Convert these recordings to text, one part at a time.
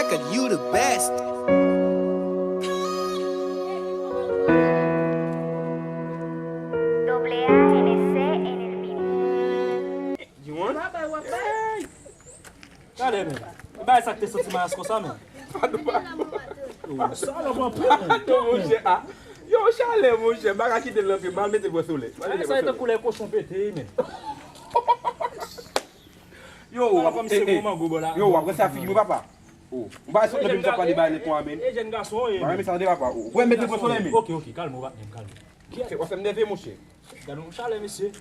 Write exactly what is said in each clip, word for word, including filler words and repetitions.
'Cause you the best. Doble A en ese en el mini. You want? Gade men. Bay sa k te santi mayas konsa men. Pado, pado. Sa la mwen pran men. Yo, monchè, ah. Yo, chalè, monchè, m pa ka kite l nan pye m, m al mete bwè solèy. M al mete Sa bwè e tankou solèy. Lè kochon pete men. Yo, Ala wap, kòm eh, se eh. Bon mango bò la. Yo, wap wè sa figi mwen, papa. Oh, m pa sot nan pye m sa pale bay nèt nwa men. E jèn gason e. Mwen renmen sa tande, papa. Oh, wè, mete bwè solèy men. Ok, ok, kalme w patnè m, kalme. Fè, w ap fè m nève, monchè. Gade yon chalè mesye.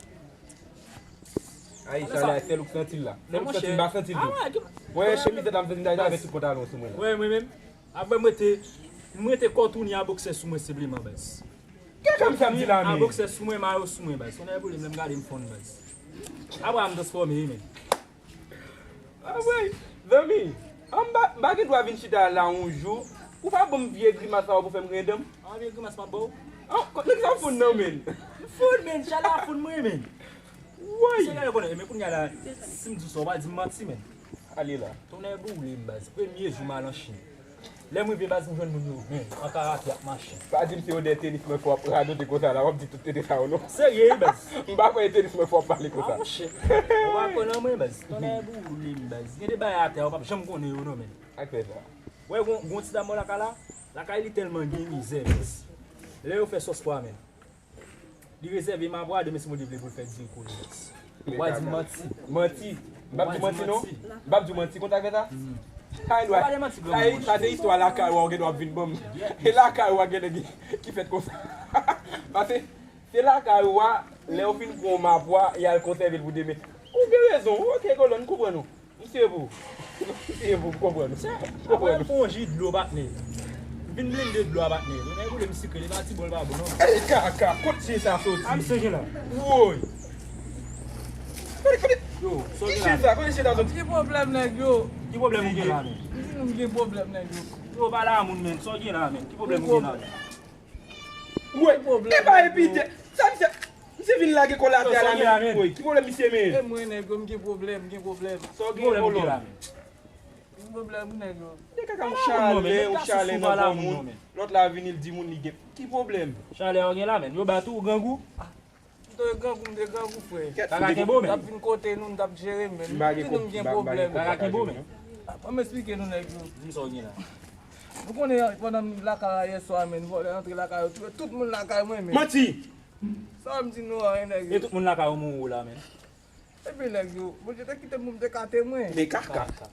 Ay, chalè, sèl ou k santi l la. Sèl ou k santi l, m pa santi l tou. Ah, ki- Wè, chemiz la m santi m ta avèk tout pantalon sou mwen la. Wè, mwen menm. Apre mwen te, mwen te kòtouni a bòksè sou mwen senpleman, baz. Kè kòm sa m di la A men. Bòksè sou mwen, mayo sou mwen, baz. Sonnè boule m, lè m gade m fonn, baz. Apre a m transfòme wi men. Ah, wè, zanmi. An m pa, m pa gen dwa vin chita la yon jou. Ou pa ban m vye grimas sa yo pou fè m griyen dan m. An vye grimas m ap ba w. An, kot nèg sa fonn nan men. Fonn men, chalè a fonn mwen men. Woy. Se gade konnen, men kounye a la, si m di w sa, w pa di m manti men. Ale la. Tonnè boule m baz, premye jou m al an Chin. Lè m rive baz m jwenn moun yo, men, an karate ap mache. Pa di m se odè tenis mwen fè w ap radote konsa la, w ap di tout tete sa yo non. Serye wi baz. M pa kwè e tenis mwen fè w ap pale Ah konsa. monchè. Ou pa kwè nan mwen baz. Tonnè boule m baz. Gen de bagay atè a, ou p ap janm konnen yo non men. Ak fè sa. Wè gon, gon ti dam mwen lakay la, lakay li tèlman gen mizè baz. Lè yo fè sòs pwa men. Li rezève mapwa, demen si Bondye vle pou l fè diri kouri baz. Ou pa di m manti. Manti. M p ap di w manti non. M p ap di w manti, konn sa k fè sa? Sa gen dwa. Ou pa de manti, granmoun. Sa se istwa lakay ou a w gen dwa ap vin ban m. E lakay ou a gen nèg ki fèt konsa. Paske se lakay ou a, lè yo fin pran mapwa, y al konsève l pou demen. Ou gen rezon, ok, kolòn, m konprann ou. M siye pou ou. M siye pou ou, m konprann ou. M konprann ou. Pon ji dlo patnè. Vin blende dlo a patnè. Tonnè boule m sikre, li pa ti bon, li pa bon non. Ey, kaka, kot je sa soti? A misye gen la. Woy. Kote, kote, Yo, sa w ki gen je la? Sa? Kote je sa soti? Ki pwoblèm nèg yo? Ki pwoblèm ou gen la men? M di nou m gen pwoblèm nèg yo. Yo pale a moun men, sa w gen la men? Ki pwoblèm ou gen la men? Woy, e pa epitè. Sa misye, misye vin lage kò l atè a la men. Woy, ki pwoblèm misye men? E mwen nèg yo m gen pwoblèm, m gen pwoblèm. Sa w Ki gen pwoblèm ou gen kolòn? La men? M gen pwoblèm nèg yo. Nèg kaka yon chalè, yon chalè nan kò moun. Men. Lòt la vini l di moun li gen. Ki pwoblèm? Chalè w gen la men. Yo ba tou grangou. M te grangou, m te grangou frè. Kèt Kaka fout kenbe w T men. ap vin kote nou, n t ap jere m men. M pa gen M di nou m gen kòb, m pa- m pa pwoblèm. gen Kaka kòb kenbe w pa men. gen non. Ban m esplike nou nèg yo. Di m sa w gen la. Nou konnen pandan m lakay la yè swa men, vòlè antre lakay yo, touye tout moun lakay mwen men. Manti! Sa m di nou anyen nèg E yo. Tout moun lakay ou mouri la men. Epi nèg yo, Bondye te kite m pou m te kate mwen. Men kaka. Kaka.